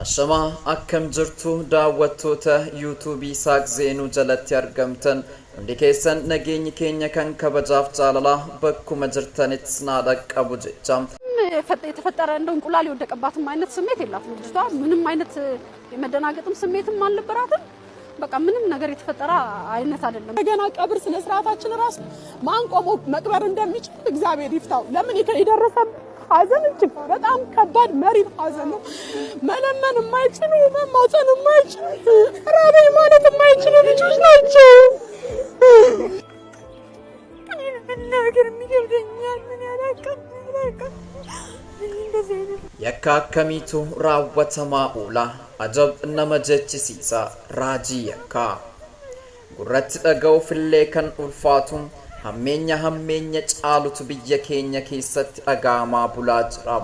Ashamaa, akkam jirtu daawwattoota Yuutuubii Saaq Zeenuu jalatti argamtan hundi keessan? Nageenyi keenya kan kabajaaf jaalalaa bakkuma jirtanitti naa dhaqqabu jecha. የተፈጠረ እንደው እንቁላል የወደቀባትም አይነት ስሜት የላትም ልጅቷ። ምንም አይነት የመደናገጥም ስሜትም አልነበራትም። በቃ ምንም ነገር የተፈጠረ አይነት አይደለም። ገና ቀብር ስነ ስርዓታችን ራሱ ማን ቆሞ መቅበር እንደሚችል እግዚአብሔር ይፍታው። ለምን የደረሰብን ሐዘን እጅግ በጣም ከባድ መሪር ሐዘን ነው። መለመን የማይችሉ፣ መማፀን የማይችሉ፣ ራበኝ ማለት የማይችሉ ልጆች ናቸው። መናገር የሚከብደኛል። ምን ያላቅም አላቅም እንደዚህ አይነት Yakka akkamiitu raawwatamaa oola? Ajab nama jechisiisa! Raajii yakkaa gurratti dhaga'uufillee kan ulfaatu hammeenya hammeenya caalutu biyya keenya keessatti dhaga'amaa bulaa jira.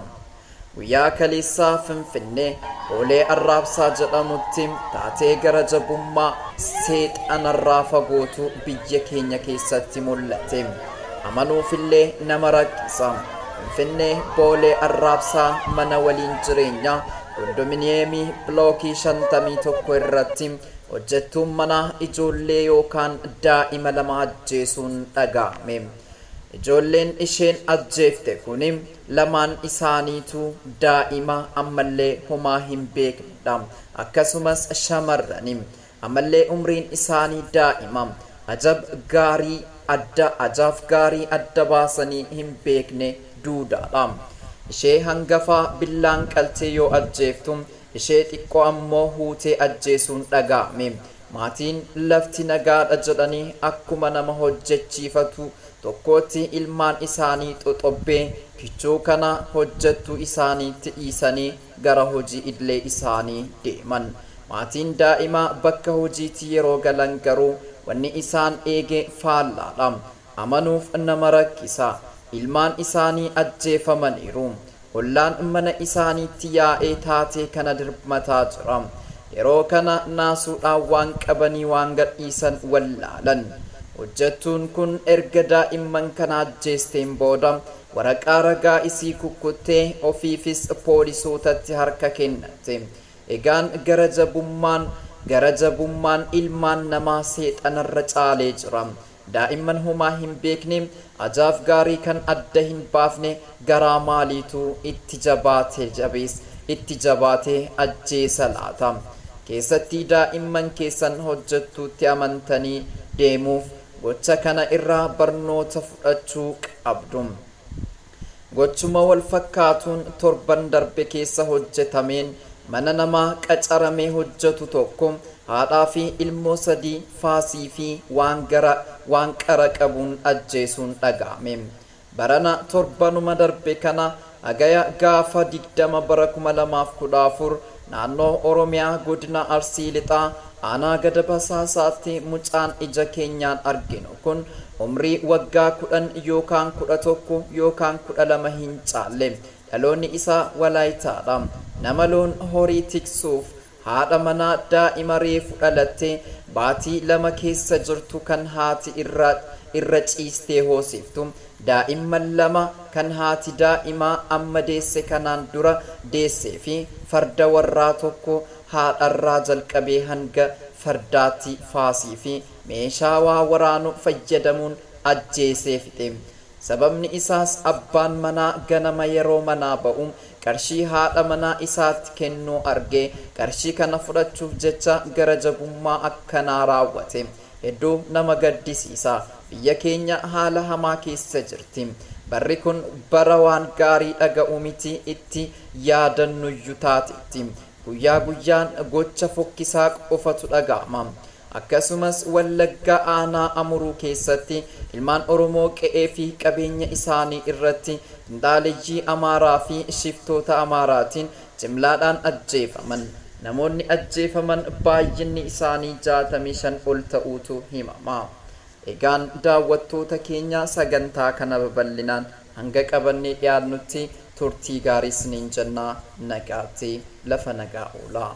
Guyyaa kaleessaa Finfinnee Boolee Arraabsaa jedhamutti taatee gara jabummaa seexanarraa fagootu biyya keenya keessatti mul'ate. Amanuufillee nama rakkisa. Finfinnee Boolee Arraabsaa mana waliin jireenyaa kondominiyeemii bilookii 51 irratti hojjettuun manaa ijoollee yookaan daa'ima lama ajjeesuun dhaga'ame. Ijoolleen isheen ajjeefte kun lamaan isaaniitu daa'ima ammallee homaa hin beeknedha. Akkasumas shamarrani ammallee umriin isaanii daa'ima. Ajab gaarii adda ajaaf gaarii adda baasanii hin beekne duudaadha. Ishee hangafaa billaan qaltee yoo ajjeeftu, ishee xiqqoo ammoo huutee ajjeesuun dhaga'ame. Maatiin lafti nagaadha jedhanii akkuma nama hojjechiifatu tokkootti ilmaan isaanii xoxobbee kichuu kana hojjettuu isaaniitti dhiisanii gara hojii idilee isaanii deeman. Maatiin daa'imaa bakka hojiitti yeroo galan garuu wanni isaan eege faallaadha. Amanuuf nama rakkisa. Ilmaan isaanii ajjeefamaniiru. Ollaan mana isaaniitti yaa'ee taatee kana dirmataa jira. Yeroo kana naasuudhaan waan qabanii waan gadhiisan wallaalan. Hojjettuun kun erga daa'imman kana ajjeesteen booda waraqaa ragaa isii kukkuttee ofiifis poolisootatti harka kennatte. Egaan gara jabummaan ilmaan namaa seexanarra caalee jira. Daa'imman homaa hin beekne, ajaaf gaarii kan adda hin baafne, garaa maaliitu itti jabaate jabees itti jabaatee ajjeesa laata? Keessattii daa'imman keessan hojjettuutti amantanii deemuuf gocha kana irraa barnoota fudhachuu qabdu. Gochuma wal fakkaatuun torban darbe keessa hojjetameen mana namaa qacaramee hojjetu tokko haadhaa fi ilmoo sadii faasii fi waan gara waan qara qabuun ajjeesuun dhaga'ame. Barana torbanuma darbe kana, Hagaya gaafa 20 bara 2014, naannoo Oromiyaa godina Arsii Lixaa aanaa Gada Basaasaatti mucaan ija keenyaan arginu kun umrii waggaa 10 yookaan 11 yookaan 12 hin caalle. Dhaloonni isaa Walaayitaadha. Nama loon horii tiksuuf haadha manaa daa'ima reefu dhalattee baatii 2 keessa jirtu kan haati irra ciistee hoosiftu, daa'imman lama kan haati daa'imaa amma deesse kanaan dura deessee fi farda warraa tokko haadharraa jalqabee hanga fardaatti faasii fi meeshaa waa waraanu fayyadamuun ajjeesee fixe. Sababni isaas abbaan manaa ganama yeroo manaa ba'u qarshii haadha manaa isaatti kennuu argee qarshii kana fudhachuuf jecha gara jabummaa akkanaa raawwate. Hedduu nama gaddisiisa. Biyya keenya haala hamaa keessa jirti. Barri kun bara waan gaarii dhaga'u miti, itti yaadannuyyuu taatetti. Guyyaa guyyaan gocha fokkisaa qofatu dhaga'ama. Akkasumas Wallagga aanaa Amuruu keessatti ilmaan Oromoo qe'ee fi qabeenya isaanii irratti finxaaleyyii Amaaraa fi shiftoota Amaaraatiin jimlaadhaan ajjeefaman. Namoonni ajjeefaman baay'inni isaanii 65 ol ta'uutu himama. Egaan daawwattoota keenya, sagantaa kana babal'inaan hanga qabannee dhiyaannutti turtii gaarii isiniin jennaa, nagaatti, lafa nagaa oolaa.